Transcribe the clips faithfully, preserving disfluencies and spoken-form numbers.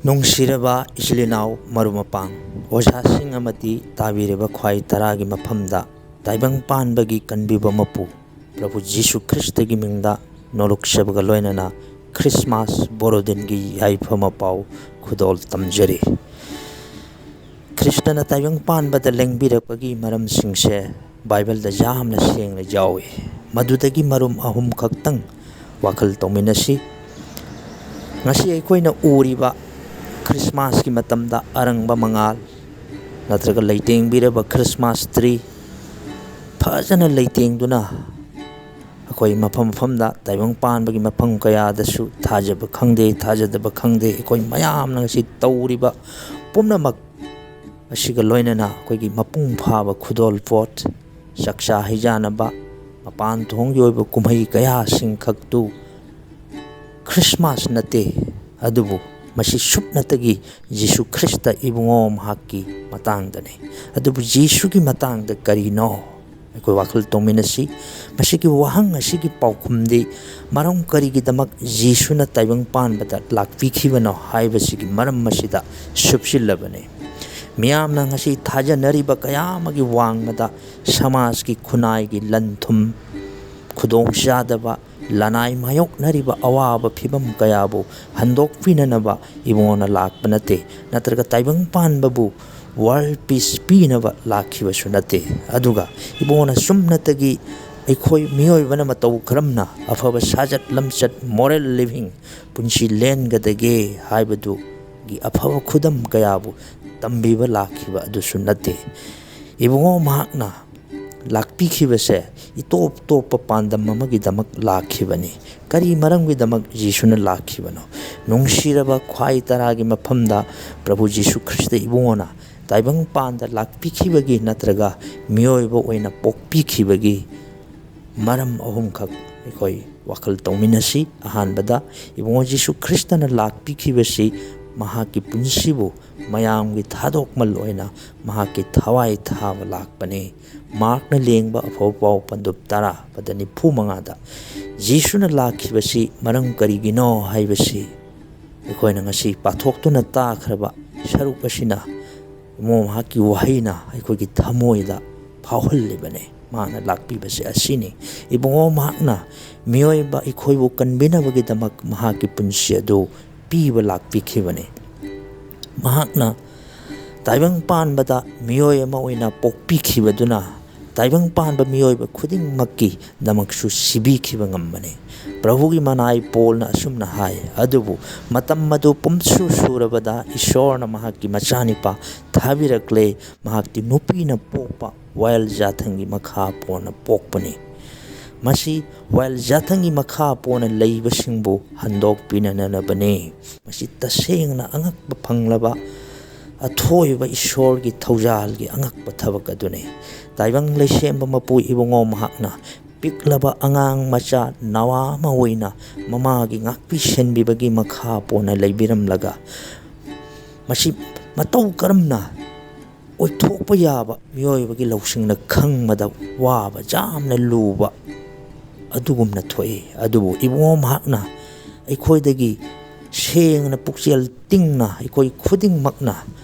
ꯅꯨꯡꯁꯤꯔꯕ ꯏꯆꯤꯜ ꯏꯅꯥꯎ, ꯃꯔꯨꯞ ꯃꯄꯥꯡ, ꯑꯣꯖꯥꯁꯤꯡ ꯑꯃꯗꯤ ꯇꯥꯕꯤꯔꯤꯕ ꯈ꯭ꯋꯥꯏ ꯇꯔꯥꯒꯤ ꯃꯐꯝꯗ ꯇꯥꯏꯕꯪ ꯄꯥꯟꯕꯒꯤ ꯀꯟꯕꯤꯕ ꯃꯄꯨ ꯄ꯭ꯔꯚꯨ ꯖꯤꯁꯨ ꯈ꯭ꯔꯤꯁꯇꯒꯤ ꯃꯤꯡꯗ ꯅꯣꯂꯨꯛꯆꯕꯒ ꯂꯣꯏꯅꯅ ꯈ꯭ꯔꯤꯁꯃꯥꯁ ꯕꯣꯔꯣꯗꯤꯟꯒꯤ ꯌꯥꯏꯐꯕ ꯄꯥꯎ ꯈꯨꯗꯣꯜ ꯇꯝꯖꯔꯤ꯫ ꯈ꯭ꯔꯤꯁꯇꯅ ꯇꯥꯏꯕꯪ ꯄꯥꯟꯕꯗ ꯂꯦꯡꯕꯤꯔꯛꯄꯒꯤ ꯃꯔꯝꯁꯤꯡꯁꯦ ꯕꯥꯏꯕꯜꯗ ꯌꯥꯝꯅ ꯁꯦꯡꯅ ꯌꯥꯎꯏ꯫ ꯃꯗꯨꯗꯒꯤ ꯃꯔꯨꯝ ꯑꯍꯨꯝ ꯈꯛꯇꯪ ꯋꯥꯈꯜ ꯇꯧꯃꯤꯟꯅꯁꯤ꯫ ꯉꯁꯤ ꯑꯩꯈꯣꯏꯅ ꯎꯔꯤꯕ ꯈ꯭ꯔꯤꯁꯃꯥꯁꯀꯤ ꯃꯇꯝꯗ ꯑꯔꯪꯕ ꯃꯉꯥꯜ ꯅꯠꯇ꯭ꯔꯒ ꯂꯩꯇꯦꯡꯕꯤꯔꯕ ꯈ꯭ꯔꯤꯁꯃꯥꯁ ꯇ꯭ꯔꯤ ꯐꯖꯅ ꯂꯩꯇꯦꯡꯗꯨꯅ ꯑꯩꯈꯣꯏ ꯃꯐꯝ ꯃꯐꯝꯗ ꯇꯥꯏꯕꯪ ꯄꯥꯟꯕꯒꯤ ꯃꯐꯝ ꯀꯌꯥꯗꯁꯨ ꯊꯥꯖꯕ ꯈꯪꯗꯦ, ꯊꯥꯖꯗꯕ ꯈꯪꯗꯦ, ꯑꯩꯈꯣꯏ ꯃꯌꯥꯝꯅ ꯉꯁꯤ ꯇꯧꯔꯤꯕ ꯄꯨꯝꯅꯃꯛ ꯑꯁꯤꯒ ꯂꯣꯏꯅꯅ ꯑꯩꯈꯣꯏꯒꯤ ꯃꯄꯨꯡ ꯐꯥꯕ ꯈꯨꯗꯣꯜꯄꯣꯠ, ꯆꯥꯛꯆꯥ ꯍꯩꯖꯥꯅꯕ, ꯃꯄꯥꯟ ꯊꯣꯡꯒꯤ ꯑꯣꯏꯕ ꯀꯨꯝꯍꯩ ꯀꯌꯥꯁꯤꯡ ꯈꯛꯇꯨ ꯈ꯭ꯔꯤꯁꯃꯥꯁ ꯅꯠꯇꯦ, ꯑꯗꯨꯕꯨ ꯃꯁꯤ ꯁꯨꯞꯅꯇꯒꯤ ꯖꯤꯁꯨ ꯈ꯭ꯔꯤꯁꯇ ꯏꯕꯨꯡꯉꯣ ꯃꯍꯥꯛꯀꯤ ꯃꯇꯥꯡꯗꯅꯤ꯫ ꯑꯗꯨꯕꯨ ꯖꯤꯁꯨꯒꯤ ꯃꯇꯥꯡꯗ ꯀꯔꯤꯅꯣ? ꯑꯩꯈꯣꯏ ꯋꯥꯈꯜ ꯇꯧꯃꯤꯟꯅꯁꯤ꯫ ꯃꯁꯤꯒꯤ ꯋꯥꯍꯪ ꯑꯁꯤꯒꯤ ꯄꯥꯎꯈꯨꯝꯗꯤ ꯃꯔꯝ ꯀꯔꯤꯒꯤꯗꯃꯛ ꯖꯤꯁꯨꯅ ꯇꯥꯏꯕꯪ ꯄꯥꯟꯕꯗ ꯂꯥꯛꯄꯤꯈꯤꯕꯅꯣ ꯍꯥꯏꯕꯁꯤꯒꯤ ꯃꯔꯝ ꯑꯁꯤꯗ ꯁꯨꯞꯆꯤꯜꯂꯕꯅꯤ꯫ ꯃꯤꯌꯥꯝꯅ ꯉꯁꯤ ꯊꯥꯖꯅꯔꯤꯕ ꯀꯌꯥ ꯑꯃꯒꯤ ꯋꯥꯡꯃꯗ ꯁꯃꯥꯖꯀꯤ ꯈꯨꯟꯅꯥꯏꯒꯤ ꯂꯟ ꯊꯨꯝ ꯈꯨꯗꯣꯡꯆꯥꯗꯕ, ꯂꯅꯥꯏ ꯃꯥꯌꯣꯛꯅꯔꯤꯕ ꯑꯋꯥꯕ ꯐꯤꯕꯝ ꯀꯌꯥꯕꯨ ꯍꯟꯗꯣꯛꯄꯤꯅꯅꯕ ꯏꯕꯨꯡꯉꯣꯅ ꯂꯥꯛꯄ ꯅꯠꯇꯦ, ꯅꯠꯇ꯭ꯔꯒ ꯇꯥꯏꯕꯪ ꯄꯥꯟꯕꯕꯨ ꯋꯥꯔꯜ ꯄꯤꯁ ꯄꯤꯅꯕ ꯂꯥꯛꯈꯤꯕꯁꯨ ꯅꯠꯇꯦ꯫ ꯑꯗꯨꯒ ꯏꯕꯨꯡꯉꯣꯅ ꯁꯨꯝꯅꯇꯒꯤ ꯑꯩꯈꯣꯏ ꯃꯤꯑꯣꯏꯕꯅ ꯃꯇꯧ ꯀꯔꯝꯅ ꯑꯐꯕ ꯁꯥꯖꯠ ꯂꯝꯆꯠ, ꯃꯣꯔꯦꯜ ꯂꯤꯚꯤꯡ, ꯄꯨꯟꯁꯤ ꯂꯦꯟꯒꯗꯒꯦ ꯍꯥꯏꯕꯗꯨꯒꯤ ꯑꯐꯕ ꯈꯨꯗꯝ ꯀꯌꯥꯕꯨ ꯇꯝꯕꯤꯕ ꯂꯥꯛꯈꯤꯕ ꯑꯗꯨꯁꯨ ꯅꯠꯇꯦ꯫ ꯏꯕꯨꯡꯉꯣ ꯃꯍꯥꯛꯅ ꯂꯥꯛꯄꯤꯈꯤꯕꯁꯦ ꯏꯇꯣꯞ ꯇꯣꯞꯄ ꯄꯥꯟꯗꯝ ꯑꯃꯒꯤꯗꯃꯛ ꯂꯥꯛꯈꯤꯕꯅꯤ꯫ ꯀꯔꯤ ꯃꯔꯝꯒꯤꯗꯃꯛ ꯖꯤꯁꯨꯅ ꯂꯥꯛꯈꯤꯕꯅꯣ? ꯅꯨꯡꯁꯤꯔꯕ ꯈ꯭ꯋꯥꯏ ꯇꯔꯥꯒꯤ ꯃꯐꯝꯗ ꯄ꯭ꯔꯚꯨ ꯖꯤꯁꯨ ꯈ꯭ꯔꯤꯁꯇ ꯏꯕꯨꯡꯉꯣꯅ ꯇꯥꯏꯕꯪ ꯄꯥꯟꯗ ꯂꯥꯛꯄꯤꯈꯤꯕꯒꯤ ꯅꯠꯇ꯭ꯔꯒ ꯃꯤꯑꯣꯏꯕ ꯑꯣꯏꯅ ꯄꯣꯛꯄꯤꯈꯤꯕꯒꯤ ꯃꯔꯝ ꯑꯍꯨꯝꯈꯛ ꯑꯩꯈꯣꯏ ꯋꯥꯈꯜ ꯇꯧꯃꯤꯟꯅꯁꯤ꯫ ꯑꯍꯥꯟꯕꯗ, ꯏꯕꯨꯡꯉꯣ ꯖꯤꯁꯨ ꯈ꯭ꯔꯤꯁꯇꯅ ꯂꯥꯛꯄꯤꯈꯤꯕꯁꯤ ꯃꯍꯥꯛꯀꯤ ꯄꯨꯟꯁꯤꯕꯨ ꯃꯌꯥꯝꯒꯤ ꯊꯥꯗꯣꯛꯃꯜ ꯑꯣꯏꯅ ꯃꯍꯥꯛꯀꯤ ꯊꯋꯥꯏ ꯊꯥꯕ ꯂꯥꯛꯄꯅꯤ꯫ ꯃꯥꯔꯛꯅ ꯂꯦꯡꯕ ꯑꯐꯕ ꯄꯥꯎ ꯄꯟꯗꯨꯞ ꯇꯔꯥ ꯄꯗ ꯅꯤꯐꯨ ꯃꯉꯥꯗ ꯖꯤꯁꯨꯅ ꯂꯥꯛꯈꯤꯕꯁꯤ ꯃꯔꯝ ꯀꯔꯤꯒꯤꯅꯣ ꯍꯥꯏꯕꯁꯤ ꯑꯩꯈꯣꯏꯅ ꯉꯁꯤ ꯄꯥꯊꯣꯛꯇꯨꯅ ꯇꯥꯈ꯭ꯔꯕ ꯁꯔꯨꯛ ꯑꯁꯤꯅ ꯏꯕꯨꯡꯉꯣ ꯃꯍꯥꯛꯀꯤ ꯋꯥꯍꯩꯅ ꯑꯩꯈꯣꯏꯒꯤ ꯊꯃꯣꯏꯗ ꯐꯥꯎꯍꯜꯂꯤꯕꯅꯤ꯫ ꯃꯥꯅ ꯂꯥꯛꯄꯤꯕꯁꯦ ꯑꯁꯤꯅꯤ꯫ ꯏꯕꯨꯡꯉꯣ ꯃꯍꯥꯛꯅ ꯃꯤꯑꯣꯏꯕ ꯑꯩꯈꯣꯏꯕꯨ ꯀꯟꯕꯤꯅꯕꯒꯤꯗꯃꯛ ꯃꯍꯥꯛꯀꯤ ꯄꯨꯟꯁꯤ ꯑꯗꯨ ꯄꯤꯕ ꯂꯥꯛꯄꯤꯈꯤꯕꯅꯤ꯫ ꯃꯍꯥꯛꯅ ꯇꯥꯏꯕꯪ ꯄꯥꯟꯕꯗ ꯃꯤꯑꯣꯏ ꯑꯃ ꯑꯣꯏꯅ ꯄꯣꯛꯄꯤꯈꯤꯕꯗꯨꯅ ꯇꯥꯏꯕꯪ ꯄꯥꯟꯕ ꯃꯤꯑꯣꯏꯕ ꯈꯨꯗꯤꯡꯃꯛꯀꯤꯗꯃꯛꯁꯨ ꯁꯤꯕꯤꯈꯤꯕ ꯉꯝꯕꯅꯤ꯫ ꯄ꯭ꯔꯚꯨꯒꯤ ꯃꯅꯥꯏ ꯄꯣꯜꯅ ꯑꯁꯨꯝꯅ ꯍꯥꯏ, "ꯑꯗꯨꯕꯨ ꯃꯇꯝ ꯑꯗꯨ ꯄꯨꯝꯁꯨ ꯁꯨꯔꯕꯗ ꯏꯁꯣꯔꯅ ꯃꯍꯥꯛꯀꯤ ꯃꯆꯥꯅꯤꯄꯥ ꯊꯥꯕꯤꯔꯛꯂꯦ꯫ ꯃꯍꯥꯛꯇꯤ ꯅꯨꯄꯤꯅ ꯄꯣꯛꯄ ꯋꯥꯌꯦꯜ ꯖꯥꯊꯪꯒꯤ ꯃꯈꯥ ꯄꯣꯟꯅ ꯄꯣꯛꯄꯅꯤ꯫ ꯃꯁꯤ ꯋꯥꯌꯦꯜ ꯖꯥꯊꯪꯒꯤ ꯃꯈꯥ ꯄꯣꯟꯅ ꯂꯩꯕꯁꯤꯡꯕꯨ ꯍꯟꯗꯣꯛꯄꯤꯅꯅꯕꯅꯤ꯫" ꯃꯁꯤ ꯇꯁꯦꯡꯅ ꯑꯉꯛꯄ ꯐꯪꯂꯕ ꯑꯊꯣꯏꯕ ꯏꯁꯣꯔꯒꯤ ꯊꯧꯖꯥꯜꯒꯤ ꯑꯉꯛꯄ ꯊꯕꯛ ꯑꯗꯨꯅꯤ꯫ ꯇꯥꯏꯕꯪ ꯂꯩꯁꯦꯝꯕ ꯃꯄꯨ ꯏꯕꯨꯡꯉꯣ ꯃꯍꯥꯛꯅ ꯄꯤꯛꯂꯕ ꯑꯉꯥꯡ ꯃꯆꯥ ꯅꯋꯥ ꯑꯃ ꯑꯣꯏꯅ ꯃꯃꯥꯒꯤ ꯉꯥꯛꯄꯤ ꯁꯦꯟꯕꯤꯕꯒꯤ ꯃꯈꯥ ꯄꯣꯟꯅ ꯂꯩꯕꯤꯔꯝꯂꯒ, ꯃꯁꯤ ꯃꯇꯧ ꯀꯔꯝꯅ ꯑꯣꯏꯊꯣꯛꯄ ꯌꯥꯕ ꯃꯤꯑꯣꯏꯕꯒꯤ ꯂꯧꯁꯤꯡꯅ ꯈꯪꯕꯗ ꯋꯥꯕ, ꯌꯥꯝꯅ ꯂꯨꯕ ꯑꯗꯨꯒꯨꯝꯅ ꯊꯣꯛꯏ꯫ ꯑꯗꯨꯕꯨ ꯏꯕꯨꯡꯉꯣ ꯃꯍꯥꯛꯅ ꯑꯩꯈꯣꯏꯗꯒꯤ ꯁꯦꯡꯅ, ꯄꯨꯛꯆꯦꯜ ꯇꯤꯡꯅ, ꯑꯩꯈꯣꯏ ꯈꯨꯗꯤꯡꯃꯛꯅ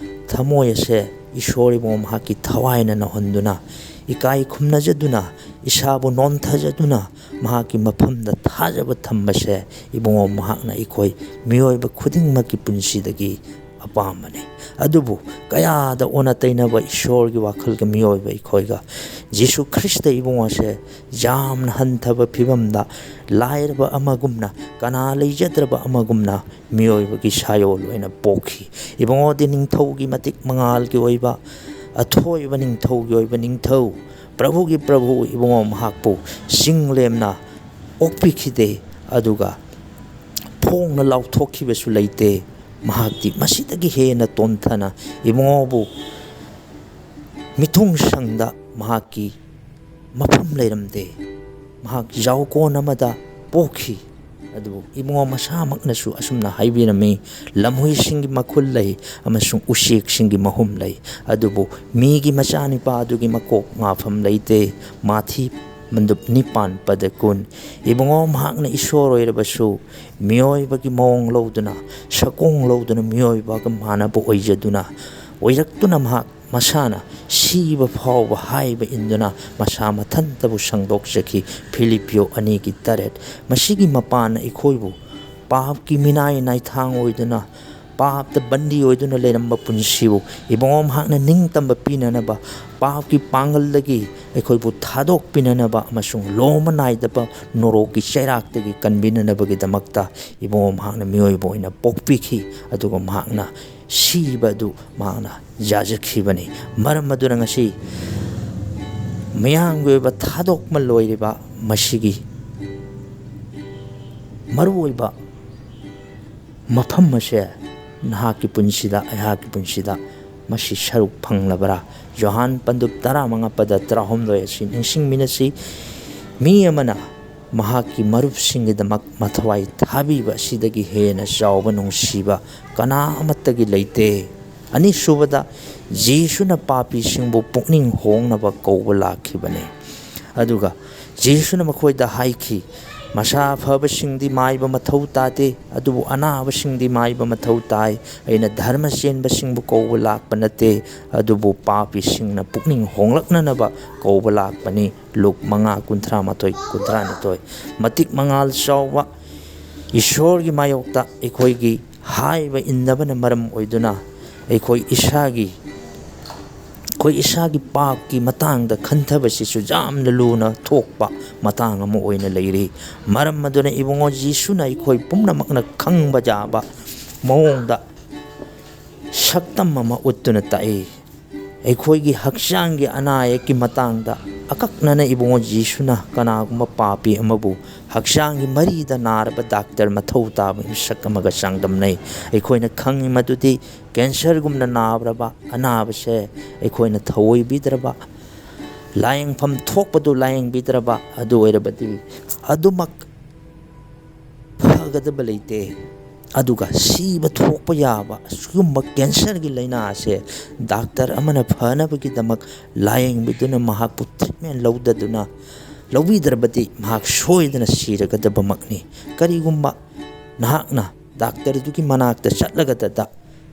ꯊꯃꯣꯏ ꯑꯁꯦ ꯏꯁꯣꯔ ꯏꯕꯨꯡꯉꯣ ꯃꯍꯥꯛꯀꯤ ꯊꯋꯥꯏꯅ ꯅꯧꯍꯟꯗꯨꯅ, ꯏꯀꯥꯏ ꯈꯨꯝꯅꯖꯗꯨꯅ, ꯏꯁꯥꯕꯨ ꯅꯣꯟꯊꯖꯗꯨꯅ ꯃꯍꯥꯛꯀꯤ ꯃꯐꯝꯗ ꯊꯥꯖꯕ ꯊꯝꯕꯁꯦ ꯏꯕꯨꯡꯉꯣ ꯃꯍꯥꯛꯅ ꯑꯩꯈꯣꯏ ꯃꯤꯑꯣꯏꯕ ꯈꯨꯗꯤꯡꯃꯛꯀꯤ ꯄꯨꯟꯁꯤꯗꯒꯤ ꯑꯄꯥꯝꯕꯅꯤ꯫ ꯑꯗꯨꯕꯨ ꯀꯌꯥꯗ ꯑꯣꯟꯅ ꯇꯩꯅꯕ ꯏꯁꯣꯔꯒꯤ ꯋꯥꯈꯜꯒ ꯃꯤꯑꯣꯏꯕ ꯑꯩꯈꯣꯏꯒ꯫ ꯖꯤꯁꯨ ꯈ꯭ꯔꯤꯁꯇ ꯏꯕꯨꯡꯉꯣꯁꯦ ꯌꯥꯝꯅ ꯍꯟꯊꯕ ꯐꯤꯕꯝꯗ, ꯂꯥꯏꯔꯕ ꯑꯃꯒꯨꯝꯅ, ꯀꯅꯥ ꯂꯩꯖꯗ꯭ꯔꯕ ꯑꯃꯒꯨꯝꯅ ꯃꯤꯑꯣꯏꯕꯒꯤ ꯁꯥꯌꯣꯜ ꯑꯣꯏꯅ ꯄꯣꯛꯈꯤ꯫ ꯏꯕꯨꯡꯉꯣꯗꯤ ꯅꯤꯡꯊꯧꯒꯤ ꯃꯇꯤꯛ ꯃꯉꯥꯜꯒꯤ ꯑꯣꯏꯕ, ꯑꯊꯣꯏꯕ ꯅꯤꯡꯊꯧꯒꯤ ꯑꯣꯏꯕ ꯅꯤꯡꯊꯧ, ꯄ꯭ꯔꯚꯨꯒꯤ ꯄ꯭ꯔꯚꯨ ꯏꯕꯨꯡꯉꯣ ꯃꯍꯥꯛꯄꯨ ꯆꯤꯡ ꯂꯦꯝꯅ ꯑꯣꯛꯄꯤꯈꯤꯗꯦ, ꯑꯗꯨꯒ ꯐꯣꯡꯅ ꯂꯥꯎꯊꯣꯛꯈꯤꯕꯁꯨ ꯂꯩꯇꯦ꯫ ꯃꯍꯥꯛꯇꯤ ꯃꯁꯤꯗꯒꯤ ꯍꯦꯟꯅ ꯇꯣꯟꯊꯅ ꯏꯕꯨꯡꯉꯣꯕꯨ ꯃꯤꯊꯨꯡ ꯁꯪꯗ ꯃꯍꯥꯛꯀꯤ ꯃꯐꯝ ꯂꯩꯔꯝꯗꯦ꯫ ꯃꯍꯥꯛ ꯌꯥꯎꯀꯣꯟ ꯑꯃꯗ ꯄꯣꯛꯈꯤ꯫ ꯑꯗꯨꯕꯨ ꯏꯕꯨꯡꯉꯣ ꯃꯁꯥꯃꯛꯅꯁꯨ ꯑꯁꯨꯝꯅ ꯍꯥꯏꯕꯤꯔꯝꯃꯤ, "ꯂꯝꯍꯨꯏꯁꯤꯡꯒꯤ ꯃꯈꯨꯜ ꯂꯩ ꯑꯃꯁꯨꯡ ꯎꯆꯦꯛꯁꯤꯡꯒꯤ ꯃꯍꯨꯝ ꯂꯩ, ꯑꯗꯨꯕꯨ ꯃꯤꯒꯤ ꯃꯆꯥꯅꯤꯄꯥ ꯑꯗꯨꯒꯤ ꯃꯀꯣꯛ ꯉꯥꯐꯝ ꯂꯩꯇꯦ꯫" ꯃꯥꯊꯤ ꯃꯟꯗꯨꯞ ꯅꯤꯄꯥꯟ ꯄꯗ ꯀꯨꯟ꯫ ꯏꯕꯨꯡꯉꯣ, ꯃꯍꯥꯛꯅ ꯏꯁꯣꯔ ꯑꯣꯏꯔꯕꯁꯨ, ꯃꯤꯑꯣꯏꯕꯒꯤ ꯃꯑꯣꯡ ꯂꯧꯗꯨꯅ, ꯁꯛꯑꯣꯡ ꯂꯧꯗꯨꯅ, ꯃꯤꯑꯣꯏꯕꯒ ꯃꯥꯟꯅꯕ ꯑꯣꯏꯖꯗꯨꯅ, ꯑꯣꯏꯔꯛꯇꯨꯅ ꯃꯍꯥꯛ ꯃꯁꯥꯅ ꯁꯤꯕ ꯐꯥꯎꯕ ꯍꯥꯏꯕ ꯏꯟꯗꯨꯅ ꯃꯁꯥ ꯃꯊꯟꯇꯕꯨ ꯁꯪꯗꯣꯛꯆꯈꯤ꯫ ꯐꯤꯂꯤꯞꯄꯤꯌꯣ ꯑꯅꯤꯒꯤ ꯇꯔꯦꯠ꯫ ꯃꯁꯤꯒꯤ ꯃꯄꯥꯟꯅ ꯑꯩꯈꯣꯏꯕꯨ ꯄꯥꯞꯀꯤ ꯃꯤꯅꯥꯏ ꯅꯥꯏꯊꯥꯡ ꯑꯣꯏꯗꯨꯅ, ꯄꯥꯞꯇ ꯕꯟꯗꯤ ꯑꯣꯏꯗꯨꯅ ꯂꯩꯔꯝꯕ ꯄꯨꯟꯁꯤꯕꯨ ꯏꯕꯨꯡꯉꯣ ꯃꯍꯥꯛꯅ ꯅꯤꯡꯇꯝꯕ ꯄꯤꯅꯅꯕ, ꯄꯥꯞꯀꯤ ꯄꯥꯡꯒꯜꯗꯒꯤ ꯑꯩꯈꯣꯏꯕꯨ ꯊꯥꯗꯣꯛꯄꯤꯅꯅꯕ ꯑꯃꯁꯨꯡ ꯂꯣꯝꯕ ꯅꯥꯏꯗꯕ ꯅꯣꯔꯣꯛꯀꯤ ꯆꯩꯔꯥꯛꯇꯒꯤ ꯀꯟꯕꯤꯅꯅꯕꯒꯤꯗꯃꯛꯇ ꯏꯕꯨꯡꯉꯣ ꯃꯍꯥꯛꯅ ꯃꯤꯑꯣꯏꯕ ꯑꯣꯏꯅ ꯄꯣꯛꯄꯤꯈꯤ꯫ ꯑꯗꯨꯒ ꯃꯍꯥꯛꯅ ꯁꯤꯕ ꯑꯗꯨ ꯃꯍꯥꯛꯅ ꯌꯥꯖꯈꯤꯕꯅꯤ꯫ ꯃꯔꯝ ꯑꯗꯨꯅ ꯉꯁꯤ ꯃꯤꯌꯥꯝꯒꯤ ꯑꯣꯏꯕ ꯊꯥꯗꯣꯛꯃꯜ ꯑꯣꯏꯔꯤꯕ ꯃꯁꯤꯒꯤ ꯃꯔꯨꯑꯣꯏꯕ ꯃꯐꯝ ꯑꯁꯦ ꯅꯍꯥꯛꯀꯤ ꯄꯨꯟꯁꯤꯗ, ꯑꯩꯍꯥꯛꯀꯤ ꯄꯨꯟꯁꯤꯗ ꯃꯁꯤ ꯁꯔꯨꯛ ꯐꯪꯂꯕ꯭ꯔꯥ? ꯌꯣꯍꯥꯟ ꯄꯟꯗꯨꯞ ꯇꯔꯥꯃꯉꯥ ꯄꯗ ꯇꯔꯥꯍꯨꯝꯗꯣꯏ ꯑꯁꯤ ꯅꯤꯡꯁꯤꯡꯃꯤꯟꯅꯁꯤ꯫ ꯃꯤ ꯑꯃꯅ ꯃꯍꯥꯛꯀꯤ ꯃꯔꯨꯞꯁꯤꯡꯒꯤꯗꯃꯛ ꯃꯊ꯭ꯋꯥꯏ ꯊꯥꯕꯤꯕ ꯑꯁꯤꯗꯒꯤ ꯍꯦꯟꯅ ꯆꯥꯎꯕ ꯅꯨꯡꯁꯤꯕ ꯀꯅꯥ ꯑꯃꯠꯇꯒꯤ ꯂꯩꯇꯦ꯫ ꯑꯅꯤꯁꯨꯕꯗ, ꯖꯤꯁꯨꯅ ꯄꯥꯄꯤꯁꯤꯡꯕꯨ ꯄꯨꯛꯅꯤꯡ ꯍꯣꯡꯅꯕ ꯀꯧꯕ ꯂꯥꯛꯈꯤꯕꯅꯤ꯫ ꯑꯗꯨꯒ ꯖꯤꯁꯨꯅ ꯃꯈꯣꯏꯗ ꯍꯥꯏꯈꯤ, "ꯃꯁꯥ ꯐꯕꯁꯤꯡꯗꯤ ꯃꯥꯏꯕ ꯃꯊꯧ ꯇꯥꯗꯦ, ꯑꯗꯨꯕꯨ ꯑꯅꯥꯕꯁꯤꯡꯗꯤ ꯃꯥꯏꯕ ꯃꯊꯧ ꯇꯥꯏ꯫ ꯑꯩꯅ ꯙꯔꯃ ꯆꯦꯟꯕꯁꯤꯡꯕꯨ ꯀꯧꯕ ꯂꯥꯛꯄ ꯅꯠꯇꯦ, ꯑꯗꯨꯕꯨ ꯄꯥꯄꯤꯁꯤꯡꯅ ꯄꯨꯛꯅꯤꯡ ꯍꯣꯡꯂꯛꯅꯅꯕ ꯀꯧꯕ ꯂꯥꯛꯄꯅꯤ"꯫ ꯂꯨꯛ ꯃꯉꯥ, ꯀꯨꯟꯊ꯭ꯔꯥ ꯃꯥꯊꯣꯏ, ꯀꯨꯟꯊ꯭ꯔꯥ ꯅꯤꯊꯣꯏ꯫ ꯃꯇꯤꯛ ꯃꯉꯥꯜ ꯆꯥꯎꯕ ꯏꯁꯣꯔꯒꯤ ꯃꯥꯌꯣꯛꯇ ꯑꯩꯈꯣꯏꯒꯤ ꯍꯥꯏꯕ ꯏꯟꯗꯕꯅ ꯃꯔꯝ ꯑꯣꯏꯗꯨꯅ ꯑꯩꯈꯣꯏ ꯏꯁꯥꯒꯤ, ꯑꯩꯈꯣꯏ ꯏꯁꯥꯒꯤ ꯄꯥꯞꯀꯤ ꯃꯇꯥꯡꯗ ꯈꯟꯊꯕꯁꯤꯁꯨ ꯌꯥꯝꯅ ꯂꯨꯅ ꯊꯣꯛꯄ ꯃꯇꯥꯡ ꯑꯃ ꯑꯣꯏꯅ ꯂꯩꯔꯤ꯫ ꯃꯔꯝ ꯑꯗꯨꯅ ꯏꯕꯨꯡꯉꯣ ꯖꯤꯁꯨꯅ ꯑꯩꯈꯣꯏ ꯄꯨꯝꯅꯃꯛꯅ ꯈꯪꯕ ꯌꯥꯕ ꯃꯑꯣꯡꯗ ꯁꯛꯇꯝ ꯑꯃ ꯎꯠꯇꯨꯅ ꯇꯥꯛꯏ꯫ ꯑꯩꯈꯣꯏꯒꯤ ꯍꯛꯆꯥꯡꯒꯤ ꯑꯅꯥ ꯑꯌꯦꯛꯀꯤ ꯃꯇꯥꯡꯗ ꯑꯀꯛꯅꯅ ꯏꯕꯨꯡꯉꯣ ꯖꯤꯁꯨꯅ ꯀꯅꯥꯒꯨꯝꯕ ꯄꯥꯄꯤ ꯑꯃꯕꯨ ꯍꯛꯆꯥꯡꯒꯤ ꯃꯔꯤꯗ ꯅꯥꯔꯕ ꯗꯥꯛꯇꯔ ꯃꯊꯧ ꯇꯥꯕ ꯃꯤꯁꯛ ꯑꯃꯒ ꯆꯥꯡꯗꯝꯅꯩ꯫ ꯑꯩꯈꯣꯏꯅ ꯈꯪꯉꯤ ꯃꯗꯨꯗꯤ ꯀꯦꯟꯁꯔꯒꯨꯝꯅ ꯅꯥꯔꯕ ꯑꯅꯥꯕꯁꯦ ꯑꯩꯈꯣꯏꯅ ꯊꯑꯣꯏꯕꯤꯗ꯭ꯔꯕ, ꯂꯥꯌꯦꯡꯐꯝ ꯊꯣꯛꯄꯗꯨ ꯂꯥꯌꯦꯡꯕꯤꯗ꯭ꯔꯕ ꯑꯗꯨ ꯑꯣꯏꯔꯕꯗꯤ ꯑꯗꯨꯃꯛ ꯐꯒꯗꯕ ꯂꯩꯇꯦ꯫ ꯑꯗꯨꯒ ꯁꯤꯕ ꯊꯣꯛꯄ ꯌꯥꯕ ꯑꯁꯤꯒꯨꯝꯕ ꯀꯦꯟꯁꯔꯒꯤ ꯂꯥꯏꯅꯥ ꯑꯁꯦ ꯗꯥꯛꯇꯔ ꯑꯃꯅ ꯐꯅꯕꯒꯤꯗꯃꯛ ꯂꯥꯌꯦꯡꯕꯤꯗꯨꯅ, ꯃꯍꯥꯛꯄꯨ ꯇ꯭ꯔꯤꯠꯃꯦꯟ ꯂꯧꯗꯗꯨꯅ, ꯂꯧꯕꯤꯗ꯭ꯔꯕꯗꯤ ꯃꯍꯥꯛ ꯁꯣꯏꯗꯅ ꯁꯤꯔꯒꯗꯕꯃꯛꯅꯤ꯫ ꯀꯔꯤꯒꯨꯝꯕ ꯅꯍꯥꯛꯅ ꯗꯥꯛꯇꯔꯗꯨꯒꯤ ꯃꯅꯥꯛꯇ ꯆꯠꯂꯒꯗꯗ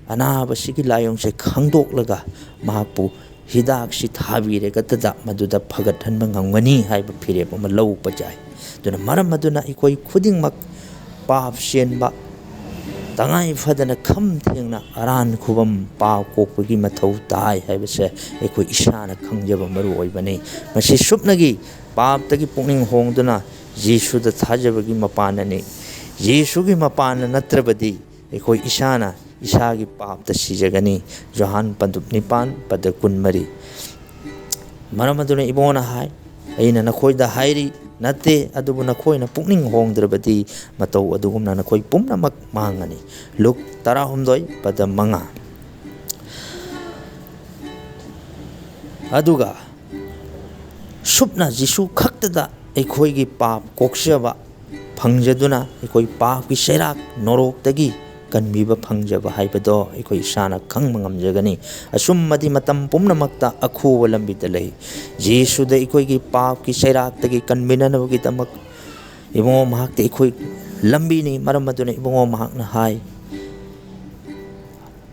ꯑꯅꯥꯕꯁꯤꯒꯤ ꯂꯥꯏꯑꯣꯡꯁꯦ ꯈꯪꯗꯣꯛꯂꯒ ꯃꯍꯥꯛꯄꯨ ꯍꯤꯗꯥꯛꯁꯤ ꯊꯥꯕꯤꯔꯒꯗꯗ ꯃꯗꯨꯗ ꯐꯒꯠꯍꯟꯕ ꯉꯝꯒꯅꯤ ꯍꯥꯏꯕ ꯐꯤꯔꯦꯞ ꯑꯃ ꯂꯧꯕ ꯌꯥꯏ꯫ ꯑꯗꯨꯅ ꯃꯔꯝ ꯑꯗꯨꯅ ꯑꯩꯈꯣꯏ ꯈꯨꯗꯤꯡꯃꯛ ꯄꯥꯞ ꯆꯦꯟꯕ, ꯇꯉꯥꯏ ꯐꯗꯅ ꯈꯝ ꯊꯦꯡꯅ ꯑꯔꯥꯟ ꯈꯨꯕꯝ ꯄꯥꯞ ꯀꯣꯛꯄꯒꯤ ꯃꯊꯧ ꯇꯥꯏ ꯍꯥꯏꯕꯁꯦ ꯑꯩꯈꯣꯏ ꯏꯁꯥꯅ ꯈꯪꯖꯕ ꯃꯔꯨ ꯑꯣꯏꯕꯅꯤ꯫ ꯃꯁꯤ ꯁꯨꯞꯅꯒꯤ ꯄꯥꯞꯇꯒꯤ ꯄꯨꯛꯅꯤꯡ ꯍꯣꯡꯗꯨꯅ ꯖꯤꯁꯨꯗ ꯊꯥꯖꯕꯒꯤ ꯃꯄꯥꯟꯅꯅꯤ꯫ ꯖꯤꯁꯨꯒꯤ ꯃꯄꯥꯟꯅ ꯅꯠꯇ꯭ꯔꯕꯗꯤ ꯑꯩꯈꯣꯏ ꯏꯁꯥꯅ ꯏꯁꯥꯒꯤ ꯄꯥꯞꯇ ꯁꯤꯖꯒꯅꯤ꯫ ꯖꯣꯍꯥꯟ ꯄꯟꯗꯨꯞ ꯅꯤꯄꯥꯟ ꯄꯗ ꯀꯨꯟꯃꯔꯤ꯫ ꯃꯔꯝ ꯑꯗꯨꯅ ꯏꯕꯨꯡꯉꯣꯅ ꯍꯥꯏ, "ꯑꯩꯅ ꯅꯈꯣꯏꯗ ꯍꯥꯏꯔꯤ ꯅꯠꯇꯦ, ꯑꯗꯨꯕꯨ ꯅꯈꯣꯏꯅ ꯄꯨꯛꯅꯤꯡ ꯍꯣꯡꯗ꯭ꯔꯕꯗꯤ ꯃꯇꯧ ꯑꯗꯨꯒꯨꯝꯅ ꯅꯈꯣꯏ ꯄꯨꯝꯅꯃꯛ ꯃꯥꯡꯒꯅꯤ"꯫ ꯂꯨꯛ ꯇꯔꯥꯍꯨꯝꯗꯣꯏ ꯄꯗ ꯃꯉꯥ꯫ ꯑꯗꯨꯒ ꯁꯨꯞꯅ ꯖꯤꯁꯨ ꯈꯛꯇꯗ ꯑꯩꯈꯣꯏꯒꯤ ꯄꯥꯞ ꯀꯣꯛꯆꯕ ꯐꯪꯖꯗꯨꯅ ꯑꯩꯈꯣꯏ ꯄꯥꯞꯀꯤ ꯆꯩꯔꯥꯛ ꯅꯣꯔꯣꯛꯇꯒꯤ ꯀꯟꯕꯤꯕ ꯐꯪꯖꯕ ꯍꯥꯏꯕꯗꯣ ꯑꯩꯈꯣꯏ ꯏꯁꯥꯅ ꯈꯪꯕ ꯉꯝꯖꯒꯅꯤ꯫ ꯑꯆꯨꯝꯕꯗꯤ ꯃꯇꯝ ꯄꯨꯝꯅꯃꯛꯇ ꯑꯈꯨꯕ ꯂꯝꯕꯤꯗ ꯂꯩ꯫ ꯖꯤꯁꯨꯗ ꯑꯩꯈꯣꯏꯒꯤ ꯄꯥꯞꯀꯤ ꯆꯩꯔꯥꯛꯇꯒꯤ ꯀꯟꯕꯤꯅꯅꯕꯒꯤꯗꯃꯛ ꯏꯕꯨꯡꯉꯣ ꯃꯍꯥꯛꯇꯤ ꯑꯩꯈꯣꯏ ꯂꯝꯕꯤꯅꯤ꯫ ꯃꯔꯝ ꯑꯗꯨꯅ ꯏꯕꯨꯡꯉꯣ ꯃꯍꯥꯛꯅ ꯍꯥꯏ,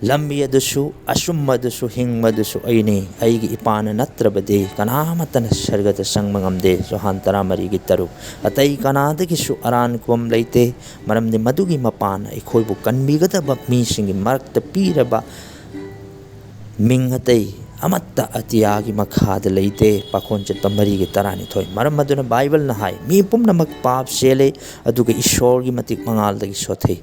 "ꯂꯝꯕꯤ ꯑꯗꯨꯁꯨ, ꯑꯆꯨꯝꯕ ꯑꯗꯨꯁꯨ, ꯍꯤꯡꯕ ꯑꯗꯨꯁꯨ ꯑꯩꯅꯤ꯫ ꯑꯩꯒꯤ ꯏꯄꯥꯅ ꯅꯠꯇ꯭ꯔꯕꯗꯤ ꯀꯅꯥꯃꯠꯇꯅ ꯁꯔꯒꯗ ꯆꯪꯕ ꯉꯝꯗꯦ"꯫ ꯖꯣꯍꯥꯟ ꯇꯔꯥꯃꯔꯤꯒꯤ ꯇꯔꯨꯛ꯫ ꯑꯇꯩ ꯀꯅꯥꯗꯒꯤꯁꯨ ꯑꯔꯥꯟ ꯈꯨꯕꯝ ꯂꯩꯇꯦ, ꯃꯔꯝꯗꯤ ꯃꯗꯨꯒꯤ ꯃꯄꯥꯟꯅ ꯑꯩꯈꯣꯏꯕꯨ ꯀꯟꯕꯤꯒꯗꯕ ꯃꯤꯁꯤꯡꯒꯤ ꯃꯔꯛꯇ ꯄꯤꯔꯕ ꯃꯤꯡ ꯑꯇꯩ ꯑꯃꯠꯇ ꯑꯇꯤꯌꯥꯒꯤ ꯃꯈꯥꯗ ꯂꯩꯇꯦ꯫ ꯄꯥꯈꯣꯟ ꯆꯠꯄ ꯃꯔꯤꯒꯤ ꯇꯔꯥꯅꯤꯊꯣꯏ꯫ ꯃꯔꯝ ꯑꯗꯨꯅ ꯕꯥꯏꯕꯜꯅ ꯍꯥꯏ, "ꯃꯤ ꯄꯨꯝꯅꯃꯛ ꯄꯥꯞ ꯆꯦꯜꯂꯤ, ꯑꯗꯨꯒ ꯏꯁꯣꯔꯒꯤ ꯃꯇꯤꯛ ꯃꯉꯥꯜꯗꯒꯤ ꯁꯣꯊꯩ"꯫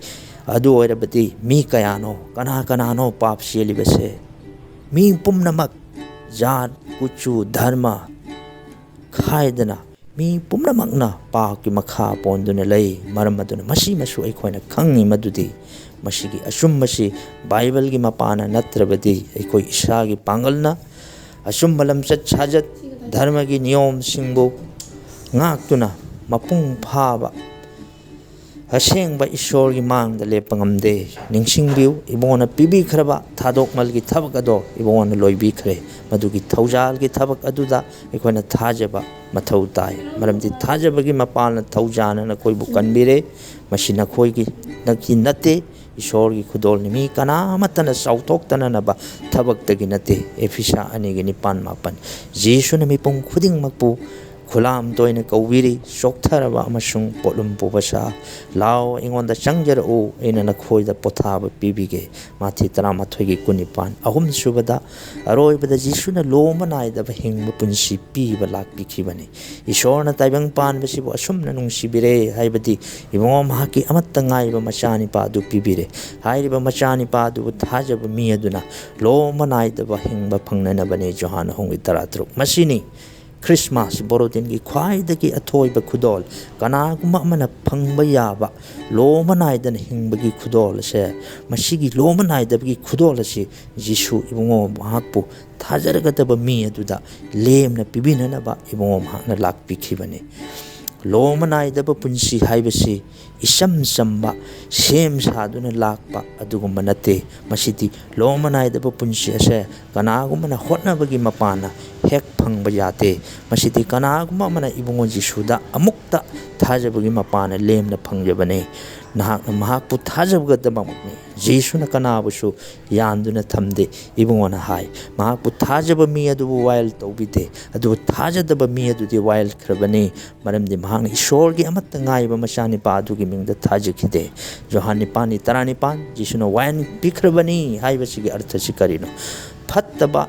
ꯑꯗꯨ ꯑꯣꯏꯔꯕꯗꯤ ꯃꯤ ꯀꯌꯥꯅꯣ, ꯀꯅꯥ ꯀꯅꯥꯅꯣ ꯄꯥꯞ ꯆꯦꯜꯂꯤꯕꯁꯦ? ꯃꯤ ꯄꯨꯝꯅꯃꯛ, ꯖꯥꯠ, ꯀꯨꯆꯨ, ꯙꯔꯃ ꯈꯥꯏꯗꯅ ꯃꯤ ꯄꯨꯝꯅꯃꯛꯅ ꯄꯥꯞꯀꯤ ꯃꯈꯥ ꯄꯣꯟꯗꯨꯅ ꯂꯩ꯫ ꯃꯔꯝ ꯑꯗꯨꯅ ꯃꯁꯤꯃꯁꯨ ꯑꯩꯈꯣꯏꯅ ꯈꯪꯉꯤ ꯃꯗꯨꯗꯤ ꯃꯁꯤꯒꯤ ꯑꯆꯨꯝꯕꯁꯤ ꯕꯥꯏꯕꯜꯒꯤ ꯃꯄꯥꯟꯅ ꯅꯠꯇ꯭ꯔꯕꯗꯤ ꯑꯩꯈꯣꯏ ꯏꯁꯥꯒꯤ ꯄꯥꯡꯒꯜꯅ ꯑꯆꯨꯝꯕ ꯂꯝꯆꯠ ꯁꯥꯖꯠ, ꯙꯔꯃꯒꯤ ꯅꯤꯌꯣꯝꯁꯤꯡꯕꯨ ꯉꯥꯛꯇꯨꯅ ꯃꯄꯨꯡ ꯐꯥꯕ ꯑꯁꯦꯡꯕ ꯏꯁꯣꯔꯒꯤ ꯃꯥꯡꯗ ꯂꯦꯞꯄ ꯉꯝꯗꯦ꯫ ꯅꯤꯡꯁꯤꯡꯕꯤꯌꯨ, ꯏꯕꯨꯡꯉꯣꯅ ꯄꯤꯕꯤꯈ꯭ꯔꯕ ꯊꯥꯗꯣꯛꯃꯜꯒꯤ ꯊꯕꯛ ꯑꯗꯣ ꯏꯕꯨꯡꯉꯣꯅ ꯂꯣꯏꯕꯤꯈ꯭ꯔꯦ꯫ ꯃꯗꯨꯒꯤ ꯊꯧꯖꯥꯜꯒꯤ ꯊꯕꯛ ꯑꯗꯨꯗ ꯑꯩꯈꯣꯏꯅ ꯊꯥꯖꯕ ꯃꯊꯧ ꯇꯥꯏ, ꯃꯔꯝꯗꯤ ꯊꯥꯖꯕꯒꯤ ꯃꯄꯥꯜꯅ ꯊꯧꯖꯥꯜꯅ ꯅꯈꯣꯏꯕꯨ ꯀꯟꯕꯤꯔꯦ꯫ ꯃꯁꯤ ꯅꯈꯣꯏꯒꯤ ꯅꯛꯀꯤ ꯅꯠꯇꯦ, ꯏꯁꯣꯔꯒꯤ ꯈꯨꯗꯣꯜꯅꯤ꯫ ꯃꯤ ꯀꯅꯥ ꯑꯃꯠꯇꯅ ꯆꯥꯎꯊꯣꯛꯇꯅꯅꯕ ꯊꯕꯛꯇꯒꯤ ꯅꯠꯇꯦ꯫ ꯑꯦꯐꯤꯁꯥ ꯑꯅꯤꯒꯤ ꯅꯤꯄꯥꯟ ꯃꯥꯄꯟ꯫ ꯖꯤꯁꯨꯅ ꯃꯤꯄꯨꯝ ꯈꯨꯗꯤꯡꯃꯛꯄꯨ ꯈꯨꯂꯥꯝ ꯇꯣꯏꯅ ꯀꯧꯕꯤꯔꯤ, ꯆꯣꯛꯊꯔꯕ ꯑꯃꯁꯨꯡ ꯄꯣꯠꯂꯨꯝ ꯄꯨꯕ ꯁꯥ, ꯂꯥꯎ, ꯑꯩꯉꯣꯟꯗ ꯆꯪꯖꯔꯛꯎ, ꯑꯩꯅ ꯅꯈꯣꯏꯗ ꯄꯣꯊꯥꯕ ꯄꯤꯕꯤꯒꯦ꯫ ꯃꯥꯊꯤ ꯇꯔꯥꯃꯥꯊꯣꯏꯒꯤ ꯀꯨꯟꯅꯤꯄꯥꯟ꯫ ꯑꯍꯨꯝꯁꯨꯕꯗ, ꯑꯔꯣꯏꯕꯗ ꯖꯤꯁꯨꯅ ꯂꯣꯝꯕ ꯅꯥꯏꯗꯕ ꯍꯤꯡꯕ ꯄꯨꯟꯁꯤ ꯄꯤꯕ ꯂꯥꯛꯄꯤꯈꯤꯕꯅꯤ꯫ ꯏꯁꯣꯔꯅ ꯇꯥꯏꯕꯪ ꯄꯥꯟꯕꯁꯤꯕꯨ ꯑꯁꯨꯝꯅ ꯅꯨꯡꯁꯤꯕꯤꯔꯦ ꯍꯥꯏꯕꯗꯤ ꯏꯕꯨꯡꯉꯣ ꯃꯍꯥꯛꯀꯤ ꯑꯃꯠꯇ ꯉꯥꯏꯕ ꯃꯆꯥꯅꯤꯄꯥ ꯑꯗꯨ ꯄꯤꯕꯤꯔꯦ꯫ ꯍꯥꯏꯔꯤꯕ ꯃꯆꯥꯅꯤꯄꯥ ꯑꯗꯨꯕꯨ ꯊꯥꯖꯕ ꯃꯤ ꯑꯗꯨꯅ ꯂꯣꯝꯕ ꯅꯥꯏꯗꯕ ꯍꯤꯡꯕ ꯐꯪꯅꯅꯕꯅꯤ꯫ ꯖꯣꯍꯥꯟ ꯑꯍꯨꯝꯒꯤ ꯇꯔꯥꯇꯔꯨꯛ꯫ ꯃꯁꯤꯅꯤ ꯈ꯭ꯔꯤꯁꯃꯥꯁ ꯕꯣꯔꯣꯗꯤꯟꯒꯤ ꯈ꯭ꯋꯥꯏꯗꯒꯤ ꯑꯊꯣꯏꯕ ꯈꯨꯗꯣꯜ꯫ ꯀꯅꯥꯒꯨꯝꯕ ꯑꯃꯅ ꯐꯪꯕ ꯌꯥꯕ ꯂꯣꯝꯕ ꯅꯥꯏꯗꯅ ꯍꯤꯡꯕꯒꯤ ꯈꯨꯗꯣꯜ ꯑꯁꯦ, ꯃꯁꯤꯒꯤ ꯂꯣꯝꯕ ꯅꯥꯏꯗꯕꯒꯤ ꯈꯨꯗꯣꯜ ꯑꯁꯤ ꯖꯤꯁꯨ ꯏꯕꯨꯡꯉꯣ ꯃꯍꯥꯛꯄꯨ ꯊꯥꯖꯔꯒꯗꯕ ꯃꯤ ꯑꯗꯨꯗ ꯂꯦꯝꯅ ꯄꯤꯕꯤꯅꯅꯕ ꯏꯕꯨꯡꯉꯣ ꯃꯍꯥꯛꯅ ꯂꯥꯛꯄꯤꯈꯤꯕꯅꯤ꯫ ꯂꯣꯝꯕ ꯅꯥꯏꯗꯕ ꯄꯨꯟꯁꯤ ꯍꯥꯏꯕꯁꯤ ꯏꯆꯝ ꯆꯝꯕ, ꯁꯦꯝ ꯁꯥꯗꯨꯅ ꯂꯥꯛꯄ ꯑꯗꯨꯒꯨꯝꯕ ꯅꯠꯇꯦ꯫ ꯃꯁꯤꯗꯤ ꯂꯣꯝꯕ ꯅꯥꯏꯗꯕ ꯄꯨꯟꯁꯤ ꯑꯁꯦ ꯀꯅꯥꯒꯨꯝꯕꯅ ꯍꯣꯠꯅꯕꯒꯤ ꯃꯄꯥꯟꯅ ꯍꯦꯛ ꯐꯪꯕ ꯌꯥꯗꯦ꯫ ꯃꯁꯤꯗꯤ ꯀꯅꯥꯒꯨꯝꯕ ꯑꯃꯅ ꯏꯕꯨꯡꯉꯣ ꯖꯤꯁꯨꯗ ꯑꯃꯨꯛꯇ ꯊꯥꯖꯕꯒꯤ ꯃꯄꯥꯟꯅ ꯂꯦꯝꯅ ꯐꯪꯖꯕꯅꯤ꯫ ꯅꯍꯥꯛꯅ ꯃꯍꯥꯛꯄꯨ ꯊꯥꯖꯕꯒꯗꯃꯛꯅꯤ꯫ ꯖꯤꯁꯨꯅ ꯀꯅꯥꯕꯨꯁꯨ ꯌꯥꯟꯗꯨꯅ ꯊꯝꯗꯦ꯫ ꯏꯕꯨꯡꯉꯣꯅ ꯍꯥꯏ, ꯃꯍꯥꯛꯄꯨ ꯊꯥꯖꯕ ꯃꯤ ꯑꯗꯨꯕꯨ ꯋꯥꯌꯦꯜ ꯇꯧꯕꯤꯗꯦ, ꯑꯗꯨꯕꯨ ꯊꯥꯖꯗꯕ ꯃꯤ ꯑꯗꯨꯗꯤ ꯋꯥꯌꯦꯜꯈ꯭ꯔꯕꯅꯤ, ꯃꯔꯝꯗꯤ ꯃꯍꯥꯛꯅ ꯏꯁꯣꯔꯒꯤ ꯑꯃꯠꯇ ꯉꯥꯏꯕ ꯃꯆꯥꯅꯤꯄꯥ ꯑꯗꯨꯒꯤ ꯃꯤꯡꯗ ꯊꯥꯖꯈꯤꯗꯦ꯫ ꯖꯣꯍꯥꯟ ꯅꯤꯄꯥꯟꯒꯤ ꯇꯔꯥꯅꯤꯄꯥꯟ꯫ ꯖꯤꯁꯨꯅ ꯋꯥꯌꯦꯜ ꯄꯤꯈ꯭ꯔꯕꯅꯤ ꯍꯥꯏꯕꯁꯤꯒꯤ ꯑꯔꯊꯁꯤ ꯀꯔꯤꯅꯣ? ꯐꯠꯇꯕ,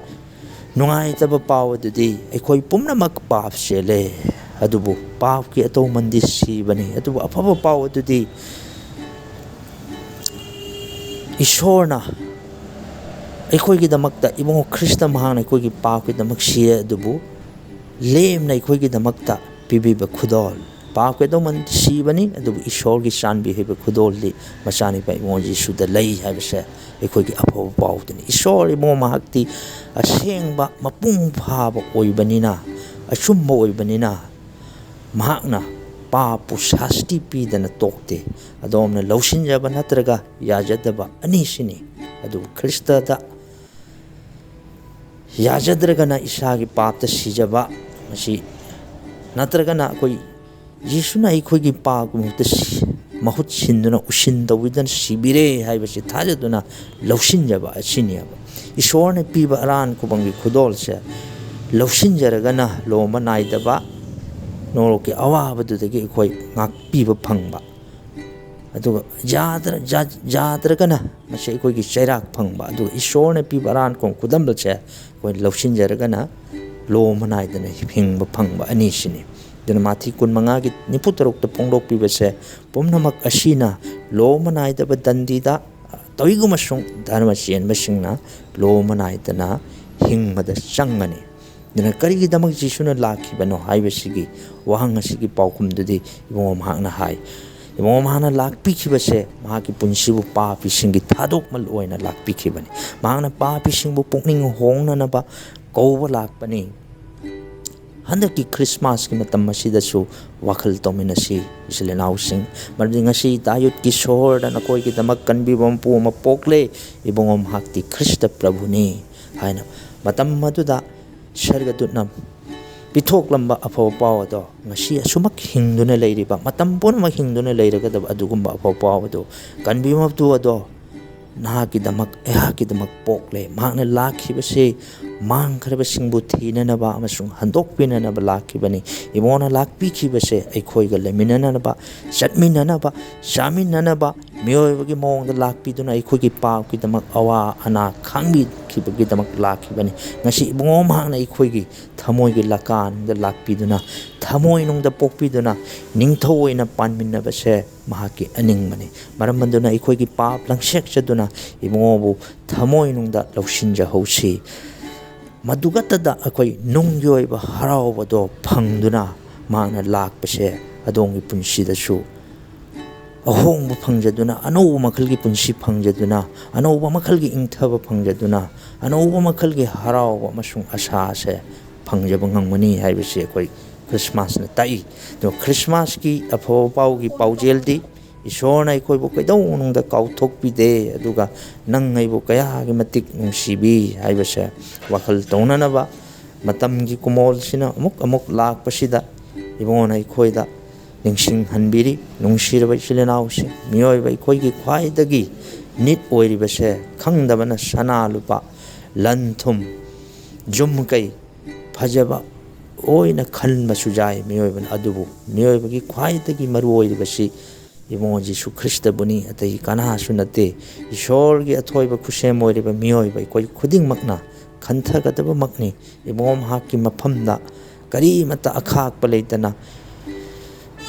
ꯅꯨꯡꯉꯥꯏꯇꯕ ꯄꯥꯎ ꯑꯗꯨꯗꯤ ꯑꯩꯈꯣꯏ ꯄꯨꯝꯅꯃꯛ ꯄꯥꯞ ꯆꯦꯜꯂꯦ, ꯑꯗꯨꯕꯨ ꯄꯥꯞꯀꯤ ꯑꯇꯧꯃꯟꯗꯤ ꯁꯤꯕꯅꯤ꯫ ꯑꯗꯨꯕꯨ ꯑꯐꯕ ꯄꯥꯎ ꯑꯗꯨꯗꯤ ꯏꯁꯣꯔꯅ ꯑꯩꯈꯣꯏꯒꯤꯗꯃꯛꯇ, ꯏꯕꯨꯡꯉꯣ ꯈ꯭ꯔꯤꯁꯇ ꯃꯍꯥꯛꯅ ꯑꯩꯈꯣꯏꯒꯤ ꯄꯥꯞꯀꯤꯗꯃꯛ ꯁꯤꯔꯦ, ꯑꯗꯨꯕꯨ ꯂꯦꯝꯅ ꯑꯩꯈꯣꯏꯒꯤꯗꯃꯛꯇ ꯄꯤꯕꯤꯕ ꯈꯨꯗꯣꯜ꯫ ꯄꯥꯞꯀꯤꯗꯃꯛ ꯁꯤꯕꯅꯤ, ꯑꯗꯨꯕꯨ ꯏꯁꯣꯔꯒꯤ ꯆꯥꯟꯕꯤ ꯍꯥꯏꯕ ꯈꯨꯗꯣꯜꯗꯤ ꯃꯆꯥꯅꯤꯄꯥ ꯏꯕꯨꯡꯉꯣ ꯖꯤꯁꯨꯗ ꯂꯩ ꯍꯥꯏꯕꯁꯦ ꯑꯩꯈꯣꯏꯒꯤ ꯑꯐꯕ ꯄꯥꯎꯗꯨꯅꯤ꯫ ꯏꯁꯣꯔ ꯏꯕꯨꯡꯉꯣ ꯃꯍꯥꯛꯇꯤ ꯑꯁꯦꯡꯕ ꯃꯄꯨꯡ ꯐꯥꯕ ꯑꯣꯏꯕꯅꯤꯅ, ꯑꯆꯨꯝꯕ ꯑꯣꯏꯕꯅꯤꯅ, ꯃꯍꯥꯛꯅ ꯄꯥꯞꯄꯨ ꯁꯥꯁꯇꯤ ꯄꯤꯗꯅ ꯇꯣꯛꯇꯦ꯫ ꯑꯗꯣꯝꯅ ꯂꯧꯁꯤꯟꯖꯕ ꯅꯠꯇ꯭ꯔꯒ ꯌꯥꯖꯗꯕ ꯑꯅꯤꯁꯤꯅꯤ꯫ ꯑꯗꯨꯕꯨ ꯈ꯭ꯔꯤꯁꯇꯗ ꯌꯥꯖꯗ꯭ꯔꯒꯅ ꯏꯁꯥꯒꯤ ꯄꯥꯞꯇ ꯁꯤꯖꯕ, ꯃꯁꯤ ꯅꯠꯇ꯭ꯔꯒꯅ ꯑꯩꯈꯣꯏ ꯌꯤꯁꯨꯅ ꯑꯩꯈꯣꯏꯒꯤ ꯄꯥꯞꯀꯤ ꯃꯍꯨꯠꯇ ꯁꯤ-, ꯃꯍꯨꯠ ꯁꯤꯟꯗꯨꯅ ꯎꯁꯤꯟ ꯇꯧꯕꯤꯗꯨꯅ ꯁꯤꯕꯤꯔꯦ ꯍꯥꯏꯕꯁꯤ ꯊꯥꯖꯗꯨꯅ ꯂꯧꯁꯤꯟꯖꯕ ꯑꯁꯤꯅꯦꯕ꯫ ꯏꯁꯣꯔꯅ ꯄꯤꯕ ꯑꯔꯥꯟ ꯈꯨꯕꯝꯒꯤ ꯈꯨꯗꯣꯜꯁꯦ ꯂꯧꯁꯤꯟꯖꯔꯒꯅ ꯂꯣꯝꯕ ꯅꯥꯏꯗꯕ ꯅꯣꯔꯣꯛꯀꯤ ꯑꯋꯥꯕꯗꯨꯗꯒꯤ ꯑꯩꯈꯣꯏ ꯉꯥꯛꯄꯤꯕ ꯐꯪꯕ, ꯑꯗꯨꯒ ꯌꯥꯗ꯭ꯔ-, ꯌꯥ-, ꯌꯥꯗ꯭ꯔꯒꯅ ꯃꯁꯤ ꯑꯩꯈꯣꯏꯒꯤ ꯆꯩꯔꯥꯛ ꯐꯪꯕ, ꯑꯗꯨꯒ ꯏꯁꯣꯔꯅ ꯄꯤꯕ ꯑꯔꯥꯟ ꯈꯨꯕꯝ ꯈꯨꯗꯝꯕꯁꯦ ꯑꯩꯈꯣꯏ ꯂꯧꯁꯤꯟꯖꯔꯒꯅ ꯂꯣꯝꯕ ꯅꯥꯏꯗꯅ ꯍꯤꯡꯕ ꯐꯪꯕ ꯑꯅꯤꯁꯤꯅꯤ꯫ ꯑꯗꯨꯅ ꯃꯥꯊꯤ ꯀꯨꯟꯃꯉꯥꯒꯤ ꯅꯤꯐꯨ ꯇꯔꯨꯛꯇ ꯐꯣꯡꯗꯣꯛꯄꯤꯕꯁꯦ, "ꯄꯨꯝꯅꯃꯛ ꯑꯁꯤꯅ ꯂꯣꯝꯕ ꯅꯥꯏꯗꯕ ꯗꯟꯗꯤꯗ ꯇꯧꯏꯒꯨꯝꯕꯁꯨꯡ ꯙꯔꯃ ꯆꯦꯟꯕꯁꯤꯡꯅ ꯂꯣꯝꯕ ꯅꯥꯏꯗꯅ ꯍꯤꯡꯕꯗ ꯆꯪꯒꯅꯤ꯫" ꯑꯗꯨꯅ ꯀꯔꯤꯒꯤꯗꯃꯛ ꯖꯤꯁꯨꯅ ꯂꯥꯛꯈꯤꯕꯅꯣ ꯍꯥꯏꯕꯁꯤꯒꯤ ꯋꯥꯍꯪ ꯑꯁꯤꯒꯤ ꯄꯥꯎꯈꯨꯝꯗꯨꯗꯤ ꯏꯕꯨꯡꯉꯣ ꯃꯍꯥꯛꯅ ꯍꯥꯏ, ꯏꯕꯨꯡꯉꯣ ꯃꯍꯥꯛꯅ ꯂꯥꯛꯄꯤꯈꯤꯕꯁꯦ ꯃꯍꯥꯛꯀꯤ ꯄꯨꯟꯁꯤꯕꯨ ꯄꯥꯄꯤꯁꯤꯡꯒꯤ ꯊꯥꯗꯣꯛꯃꯜ ꯑꯣꯏꯅ ꯂꯥꯛꯄꯤꯈꯤꯕꯅꯤ꯫ ꯃꯍꯥꯛꯅ ꯄꯥꯄꯤꯁꯤꯡꯕꯨ ꯄꯨꯛꯅꯤꯡ ꯍꯣꯡꯅꯅꯕ ꯀꯧꯕ ꯂꯥꯛꯄꯅꯤ꯫ ꯍꯟꯗꯛꯀꯤ ꯈ꯭ꯔꯤꯁꯃꯥꯁꯀꯤ ꯃꯇꯝ ꯑꯁꯤꯗꯁꯨ ꯋꯥꯈꯜ ꯇꯧꯃꯤꯟꯅꯁꯤ, ꯏꯆꯤꯜ ꯏꯅꯥꯎꯁꯤꯡ, ꯃꯔꯝꯗꯤ ꯉꯁꯤ ꯗꯥꯌꯨꯠꯀꯤ ꯁꯣꯍꯣꯔꯗ ꯅꯈꯣꯏꯒꯤꯗꯃꯛ ꯀꯟꯕꯤꯕ ꯃꯄꯨ ꯑꯃ ꯄꯣꯛꯂꯦ, ꯏꯕꯨꯡꯉꯣ ꯃꯍꯥꯛꯇꯤ ꯈ꯭ꯔꯤꯁꯇ ꯄ꯭ꯔꯚꯨꯅꯤ ꯍꯥꯏꯅ꯫ ꯃꯇꯝ ꯑꯗꯨꯗ ꯁꯔꯒꯗꯨꯠꯅ ꯄꯤꯊꯣꯛꯂꯝꯕ ꯑꯐꯕ ꯄꯥꯎ ꯑꯗꯣ ꯉꯁꯤ ꯑꯁꯨꯃꯛ ꯍꯤꯡꯗꯨꯅ ꯂꯩꯔꯤꯕ, ꯃꯇꯝ ꯄꯨꯝꯅꯃꯛ ꯍꯤꯡꯗꯨꯅ ꯂꯩꯔꯒꯗꯕ ꯑꯗꯨꯒꯨꯝꯕ ꯑꯐꯕ ꯄꯥꯎ ꯑꯗꯣ, ꯀꯟꯕꯤꯕ ꯃꯄꯨ ꯑꯗꯣ ꯅꯍꯥꯛꯀꯤꯗꯃꯛ, ꯑꯩꯍꯥꯛꯀꯤꯗꯃꯛ ꯄꯣꯛꯂꯦ꯫ ꯃꯍꯥꯛꯅ ꯂꯥꯛꯈꯤꯕꯁꯤ ꯃꯥꯡꯈ꯭ꯔꯕꯁꯤꯡꯕꯨ ꯊꯤꯅꯅꯕ ꯑꯃꯁꯨꯡ ꯍꯟꯗꯣꯛꯄꯤꯅꯅꯕ ꯂꯥꯛꯈꯤꯕꯅꯤ꯫ ꯏꯕꯨꯡꯉꯣꯅ ꯂꯥꯛꯄꯤꯈꯤꯕꯁꯦ ꯑꯩꯈꯣꯏꯒ ꯂꯩꯃꯤꯟꯅꯅꯕ, ꯆꯠꯃꯤꯟꯅꯅꯕ, ꯆꯥꯃꯤꯟꯅꯅꯕ, ꯃꯤꯑꯣꯏꯕꯒꯤ ꯃꯑꯣꯡꯗ ꯂꯥꯛꯄꯤꯗꯨꯅ ꯑꯩꯈꯣꯏꯒꯤ ꯄꯥꯞꯀꯤꯗꯃꯛ ꯑꯋꯥ ꯑꯅꯥ ꯈꯥꯡꯕꯤꯈꯤꯕꯒꯤꯗꯃꯛ ꯂꯥꯛꯈꯤꯕꯅꯤ꯫ ꯉꯁꯤ ꯏꯕꯨꯡꯉꯣ ꯃꯍꯥꯛꯅ ꯑꯩꯈꯣꯏꯒꯤ ꯊꯃꯣꯏꯒꯤ ꯂꯀꯥꯅꯨꯡꯗ ꯂꯥꯛꯄꯤꯗꯨꯅ, ꯊꯃꯣꯏꯅꯨꯡꯗ ꯄꯣꯛꯄꯤꯗꯨꯅ, ꯅꯤꯡꯊꯧ ꯑꯣꯏꯅ ꯄꯥꯟꯃꯤꯟꯅꯕꯁꯦ ꯃꯍꯥꯛꯀꯤ ꯑꯅꯤꯡꯕꯅꯤ꯫ ꯃꯔꯝ ꯑꯗꯨꯅ ꯑꯩꯈꯣꯏꯒꯤ ꯄꯥꯞ ꯂꯪꯁꯦꯛꯆꯗꯨꯅ ꯏꯕꯨꯡꯉꯣꯕꯨ ꯊꯃꯣꯏꯅꯨꯡꯗ ꯂꯧꯁꯤꯟꯖꯍꯧꯁꯤ꯫ ꯃꯗꯨꯈꯛꯇꯗ ꯑꯩꯈꯣꯏ ꯅꯨꯡꯒꯤ ꯑꯣꯏꯕ ꯍꯔꯥꯎꯕꯗꯣ ꯐꯪꯗꯨꯅ ꯃꯍꯥꯛꯅ ꯂꯥꯛꯄꯁꯦ ꯑꯗꯣꯝꯒꯤ ꯄꯨꯟꯁꯤꯗꯁꯨ ꯑꯍꯣꯡꯕ ꯐꯪꯖꯗꯨꯅ, ꯑꯅꯧꯕ ꯃꯈꯜꯒꯤ ꯄꯨꯟꯁꯤ ꯐꯪꯖꯗꯨꯅ, ꯑꯅꯧꯕ ꯃꯈꯜꯒꯤ ꯏꯪꯊꯕ ꯐꯪꯖꯗꯨꯅ, ꯑꯅꯧꯕ ꯃꯈꯜꯒꯤ ꯍꯔꯥꯎꯕ ꯑꯃꯁꯨꯡ ꯑꯁꯥꯁꯦ ꯐꯪꯖꯕ ꯉꯝꯒꯅꯤ ꯍꯥꯏꯕꯁꯤ ꯑꯩꯈꯣꯏ ꯈ꯭ꯔꯤꯁꯃꯥꯁꯅ ꯇꯥꯛꯏ꯫ ꯑꯗꯨꯒ ꯈ꯭ꯔꯤꯁꯃꯥꯁꯀꯤ ꯑꯐꯕ ꯄꯥꯎꯒꯤ ꯄꯥꯎꯖꯦꯜꯗꯤ ꯏꯁꯣꯔꯅ ꯑꯩꯈꯣꯏꯕꯨ ꯀꯩꯗꯧꯅꯨꯡꯗ ꯀꯥꯎꯊꯣꯛꯄꯤꯗꯦ, ꯑꯗꯨꯒ ꯅꯪ ꯑꯩꯕꯨ ꯀꯌꯥꯒꯤ ꯃꯇꯤꯛ ꯅꯨꯡꯁꯤꯕꯤ ꯍꯥꯏꯕꯁꯦ ꯋꯥꯈꯜ ꯇꯧꯅꯅꯕ ꯃꯇꯝꯒꯤ ꯀꯨꯃꯣꯜꯁꯤꯅ ꯑꯃꯨꯛ ꯑꯃꯨꯛ ꯂꯥꯛꯄꯁꯤꯗ ꯏꯕꯨꯡꯉꯣꯅ ꯑꯩꯈꯣꯏꯗ ꯅꯤꯡꯁꯤꯡꯍꯟꯕꯤꯔꯤ꯫ ꯅꯨꯡꯁꯤꯔꯕ ꯏꯆꯤꯜ ꯏꯅꯥꯎꯁꯤꯡ, ꯃꯤꯑꯣꯏꯕ ꯑꯩꯈꯣꯏꯒꯤ ꯈ꯭ꯋꯥꯏꯗꯒꯤ ꯅꯤꯠ ꯑꯣꯏꯔꯤꯕꯁꯦ ꯈꯪꯗꯕꯅ ꯁꯅꯥ ꯂꯨꯄꯥ, ꯂꯟ ꯊꯨꯝ, ꯌꯨꯝ ꯀꯩ ꯐꯖꯕ ꯑꯣꯏꯅ ꯈꯟꯕꯁꯨ ꯌꯥꯏ ꯃꯤꯑꯣꯏꯕꯅ, ꯑꯗꯨꯕꯨ ꯃꯤꯑꯣꯏꯕꯒꯤ ꯈ꯭ꯋꯥꯏꯗꯒꯤ ꯃꯔꯨ ꯑꯣꯏꯔꯤꯕꯁꯤ ꯏꯕꯨꯡꯉꯣ ꯖꯤꯁꯨ ꯈ꯭ꯔꯤꯁꯇꯕꯨꯅꯤ, ꯑꯇꯩ ꯀꯅꯥꯁꯨ ꯅꯠꯇꯦ꯫ ꯏꯁꯣꯔꯒꯤ ꯑꯊꯣꯏꯕ ꯈꯨꯠꯁꯦꯝ ꯑꯣꯏꯔꯤꯕ ꯃꯤꯑꯣꯏꯕ ꯑꯩꯈꯣꯏ ꯈꯨꯗꯤꯡꯃꯛꯅ ꯈꯟꯊꯒꯗꯕꯃꯛꯅꯤ꯫ ꯏꯕꯨꯡꯉꯣ ꯃꯍꯥꯛꯀꯤ ꯃꯐꯝꯗ ꯀꯔꯤꯃꯠꯇ ꯑꯈꯥꯛꯄ ꯂꯩꯇꯅ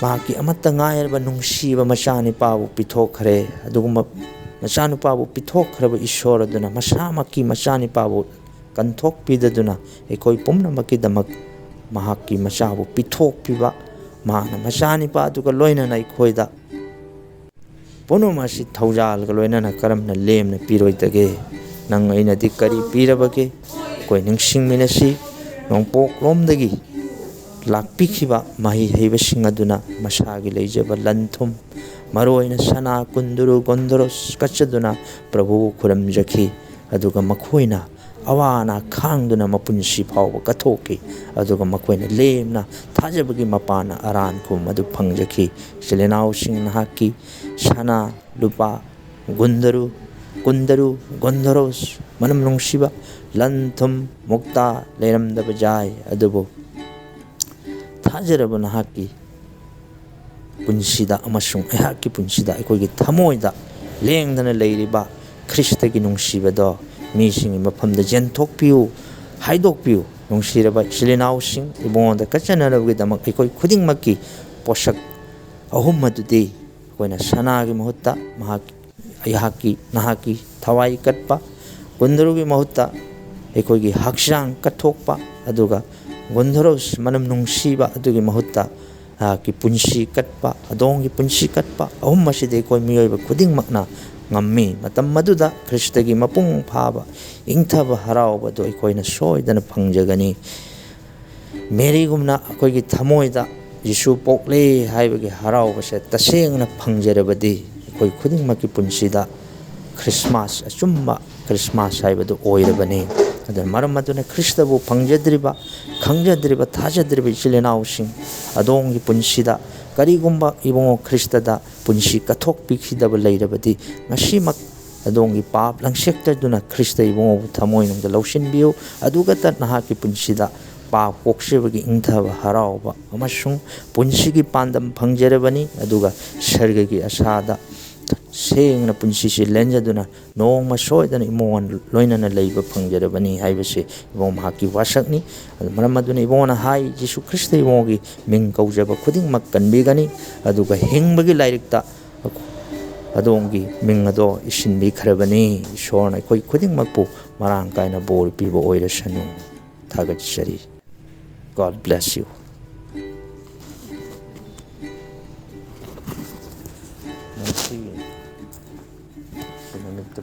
ꯃꯍꯥꯛꯀꯤ ꯑꯃꯠꯇ ꯉꯥꯏꯔꯕ ꯅꯨꯡꯁꯤꯕ ꯃꯆꯥꯅꯤꯄꯥꯕꯨ ꯄꯤꯊꯣꯛꯈ꯭ꯔꯦ꯫ ꯑꯗꯨꯒꯨꯝꯕ ꯃꯆꯥꯅꯨꯄꯥꯕꯨ ꯄꯤꯊꯣꯛꯈ꯭ꯔꯕ ꯏꯁꯣꯔ ꯑꯗꯨꯅ ꯃꯁꯥꯃꯛꯀꯤ ꯃꯆꯥꯅꯤꯄꯥꯕꯨ ꯀꯟꯊꯣꯛꯄꯤꯗꯗꯨꯅ ꯑꯩꯈꯣꯏ ꯄꯨꯝꯅꯃꯛꯀꯤꯗꯃꯛ ꯃꯍꯥꯛꯀꯤ ꯃꯆꯥꯕꯨ ꯄꯤꯊꯣꯛꯄꯤꯕ, ꯃꯍꯥꯛꯅ ꯃꯆꯥꯅꯤꯄꯥ ꯑꯗꯨꯒ ꯂꯣꯏꯅꯅ ꯑꯩꯈꯣꯏꯗ ꯄꯨꯝꯅꯃꯛ ꯑꯁꯤ ꯊꯧꯖꯥꯜꯒ ꯂꯣꯏꯅꯅ ꯀꯔꯝꯅ ꯂꯦꯝꯅ ꯄꯤꯔꯣꯏꯗꯒꯦ? ꯅꯪ ꯑꯩꯅꯗꯤ ꯀꯔꯤ ꯄꯤꯔꯕꯒꯦ? ꯑꯩꯈꯣꯏ ꯅꯤꯡꯁꯤꯡꯃꯤꯟꯅꯁꯤ꯫ ꯅꯣꯡꯄꯣꯛꯂꯣꯝꯗꯒꯤ ꯂꯥꯛꯄꯤꯈꯤꯕ ꯃꯍꯩ ꯍꯩꯕꯁꯤꯡ ꯑꯗꯨꯅ ꯃꯁꯥꯒꯤ ꯂꯩꯖꯕ ꯂꯟ ꯊꯨꯝ, ꯃꯔꯨꯑꯣꯏꯅ ꯁꯅꯥ, ꯀꯨꯟꯗꯨꯔꯨ, ꯒꯣꯟꯗꯣꯔꯣꯁ ꯀꯠꯆꯗꯨꯅ ꯄ꯭ꯔꯚꯨꯕꯨ ꯈꯨꯔꯨꯝꯖꯈꯤ꯫ ꯑꯗꯨꯒ ꯃꯈꯣꯏꯅ ꯑꯋꯥ ꯑꯅꯥ ꯈꯥꯡꯗꯨꯅ ꯃꯄꯨꯟꯁꯤ ꯐꯥꯎꯕ ꯀꯠꯊꯣꯛꯈꯤ꯫ ꯑꯗꯨꯒ ꯃꯈꯣꯏꯅ ꯂꯦꯝꯅ ꯊꯥꯖꯕꯒꯤ ꯃꯄꯥꯟꯅ ꯑꯔꯥꯟ ꯈꯨꯝ ꯑꯗꯨ ꯐꯪꯖꯈꯤ꯫ ꯏꯆꯤꯜ ꯏꯅꯥꯎꯁꯤꯡ, ꯅꯍꯥꯛꯀꯤ ꯁꯅꯥ, ꯂꯨꯄꯥ, ꯒꯨꯟꯗꯔꯨ, ꯀꯨꯟꯗꯔꯨ, ꯒꯣꯟꯗꯣꯔꯣꯁ, ꯃꯅꯝ ꯅꯨꯡꯁꯤꯕ ꯂꯟ ꯊꯨꯝ, ꯃꯨꯛꯇꯥ ꯂꯩꯔꯝꯗꯕ ꯌꯥꯏ, ꯑꯗꯨꯕꯨ ꯊꯥꯖꯔꯕ ꯅꯍꯥꯛꯀꯤ ꯄꯨꯟꯁꯤꯗ ꯑꯃꯁꯨꯡ ꯑꯩꯍꯥꯛꯀꯤ ꯄꯨꯟꯁꯤꯗ ꯑꯩꯈꯣꯏꯒꯤ ꯊꯃꯣꯏꯗ ꯂꯦꯡꯗꯅ ꯂꯩꯔꯤꯕ ꯈ꯭ꯔꯤꯁꯇꯒꯤ ꯅꯨꯡꯁꯤꯕꯗꯣ ꯃꯤꯁꯤꯡꯒꯤ ꯃꯐꯝꯗ ꯌꯦꯟꯊꯣꯛꯄꯤꯌꯨ, ꯍꯥꯏꯗꯣꯛꯄꯤꯌꯨ꯫ ꯅꯨꯡꯁꯤꯔꯕ ꯏꯆꯤꯜ ꯏꯅꯥꯎꯁꯤꯡ, ꯏꯕꯨꯡꯉꯣꯗ ꯀꯠꯆꯅꯅꯕꯒꯤꯗꯃꯛ ꯑꯩꯈꯣꯏ ꯈꯨꯗꯤꯡꯃꯛꯀꯤ ꯄꯣꯠꯁꯛ ꯑꯍꯨꯝ ꯑꯗꯨꯗꯤ ꯑꯩꯈꯣꯏꯅ ꯁꯅꯥꯒꯤ ꯃꯍꯨꯠꯇ ꯃꯍꯥꯛ, ꯑꯩꯍꯥꯛꯀꯤ, ꯅꯍꯥꯛꯀꯤ ꯊꯋꯥꯏ ꯀꯠꯄ, ꯀꯨꯟꯗ꯭ꯔꯨꯒꯤ ꯃꯍꯨꯠꯇ ꯑꯩꯈꯣꯏꯒꯤ ꯍꯛꯆꯥꯡ ꯀꯠꯊꯣꯛꯄ, ꯑꯗꯨꯒ ꯒꯣꯟꯗꯣꯔꯣꯁ ꯃꯅꯝ ꯅꯨꯡꯁꯤꯕ ꯑꯗꯨꯒꯤ ꯃꯍꯨꯠꯇ ꯑꯩꯍꯥꯛꯀꯤ ꯄꯨꯟꯁꯤ ꯀꯠꯄ, ꯑꯗꯣꯝꯒꯤ ꯄꯨꯟꯁꯤ ꯀꯠꯄ, ꯑꯍꯨꯝ ꯑꯁꯤꯗꯤ ꯑꯩꯈꯣꯏ ꯃꯤꯑꯣꯏꯕ ꯈꯨꯗꯤꯡꯃꯛꯅ ꯉꯝꯃꯤ꯫ ꯃꯇꯝ ꯑꯗꯨꯗ ꯈ꯭ꯔꯤꯁꯇꯒꯤ ꯃꯄꯨꯡ ꯐꯥꯕ ꯏꯪꯊꯕ ꯍꯔꯥꯎꯕ ꯑꯗꯨ ꯑꯩꯈꯣꯏꯅ ꯁꯣꯏꯗꯅ ꯐꯪꯖꯒꯅꯤ꯫ ꯃꯦꯔꯤꯒꯨꯝꯅ ꯑꯩꯈꯣꯏꯒꯤ ꯊꯃꯣꯏꯗ ꯖꯤꯁꯨ ꯄꯣꯛꯂꯦ ꯍꯥꯏꯕꯒꯤ ꯍꯔꯥꯎꯕꯁꯦ ꯇꯁꯦꯡꯅ ꯐꯪꯖꯔꯕꯗꯤ, ꯑꯩꯈꯣꯏ ꯈꯨꯗꯤꯡꯃꯛꯀꯤ ꯄꯨꯟꯁꯤꯗ ꯈ꯭ꯔꯤꯁꯃꯥꯁ, ꯑꯆꯨꯝꯕ ꯈ꯭ꯔꯤꯁꯃꯥꯁ ꯍꯥꯏꯕꯗꯨ ꯑꯣꯏꯔꯕꯅꯤ꯫ ꯑꯗꯨꯅ ꯃꯔꯝ ꯑꯗꯨꯅ ꯈ꯭ꯔꯤꯁꯇꯕꯨ ꯐꯪꯖꯗ꯭ꯔꯤꯕ, ꯈꯪꯖꯗ꯭ꯔꯤꯕ, ꯊꯥꯖꯗ꯭ꯔꯤꯕ ꯏꯆꯤꯜ ꯏꯅꯥꯎꯁꯤꯡ, ꯑꯗꯣꯝꯒꯤ ꯄꯨꯟꯁꯤꯗ ꯀꯔꯤꯒꯨꯝꯕ ꯏꯕꯨꯡꯉꯣ ꯈ꯭ꯔꯤꯁꯇꯗ ꯄꯨꯟꯁꯤ ꯀꯠꯊꯣꯛꯄꯤꯈꯤꯗꯕ ꯂꯩꯔꯕꯗꯤ, ꯉꯁꯤꯃꯛ ꯑꯗꯣꯝꯒꯤ ꯄꯥꯞ ꯂꯪꯁꯦꯛꯇꯗꯨꯅ ꯈ꯭ꯔꯤꯁꯇ ꯏꯕꯨꯡꯉꯣꯕꯨ ꯊꯃꯣꯏꯅꯨꯡꯗ ꯂꯧꯁꯤꯟꯕꯤꯌꯨ꯫ ꯑꯗꯨꯒꯇ ꯅꯍꯥꯛꯀꯤ ꯄꯨꯟꯁꯤꯗ ꯄꯥꯞ ꯀꯣꯛꯆꯕꯒꯤ ꯏꯪꯊꯕ, ꯍꯔꯥꯎꯕ ꯑꯃꯁꯨꯡ ꯄꯨꯟꯁꯤꯒꯤ ꯄꯥꯟꯗꯝ ꯐꯪꯖꯔꯕꯅꯤ꯫ ꯑꯗꯨꯒ ꯁꯔꯒꯒꯤ ꯑꯁꯥꯗ ꯁꯦꯡꯅ ꯄꯨꯟꯁꯤꯁꯤ ꯂꯦꯟꯖꯗꯨꯅ ꯅꯣꯡꯃ ꯁꯣꯏꯗꯅ ꯏꯕꯨꯡꯉꯣ ꯂꯣꯏꯅꯅ ꯂꯩꯕ ꯐꯪꯖꯔꯕꯅꯤ ꯍꯥꯏꯕꯁꯤ ꯏꯕꯨꯡꯉꯣ ꯃꯍꯥꯛꯀꯤ ꯋꯥꯁꯛꯅꯤ꯫ ꯑꯗꯨ ꯃꯔꯝ ꯑꯗꯨꯅ ꯏꯕꯨꯡꯉꯣꯅ ꯍꯥꯏ, "ꯖꯤꯁꯨ ꯈ꯭ꯔꯤꯁꯇ ꯏꯕꯨꯡꯉꯣꯒꯤ ꯃꯤꯡ ꯀꯧꯖꯕ ꯈꯨꯗꯤꯡꯃꯛ ꯀꯟꯕꯤꯒꯅꯤ, ꯑꯗꯨꯒ ꯍꯤꯡꯕꯒꯤ ꯂꯥꯏꯔꯤꯛꯇ ꯑꯗꯣꯝꯒꯤ ꯃꯤꯡ ꯑꯗꯣ ꯏꯁꯤꯟꯕꯤꯈ꯭ꯔꯕꯅꯤ꯫" ꯏꯁꯣꯔꯅ ꯑꯩꯈꯣꯏ ꯈꯨꯗꯤꯡꯃꯛꯄꯨ ꯃꯔꯥꯡ ꯀꯥꯏꯅ ꯕꯣꯔ ꯄꯤꯕ ꯑꯣꯏꯔꯁꯅꯨ꯫ ꯊꯥꯒꯠꯆꯔꯤ꯫ God bless you. ꯉꯁꯤꯒꯤ ꯅꯨꯃꯤꯠꯇ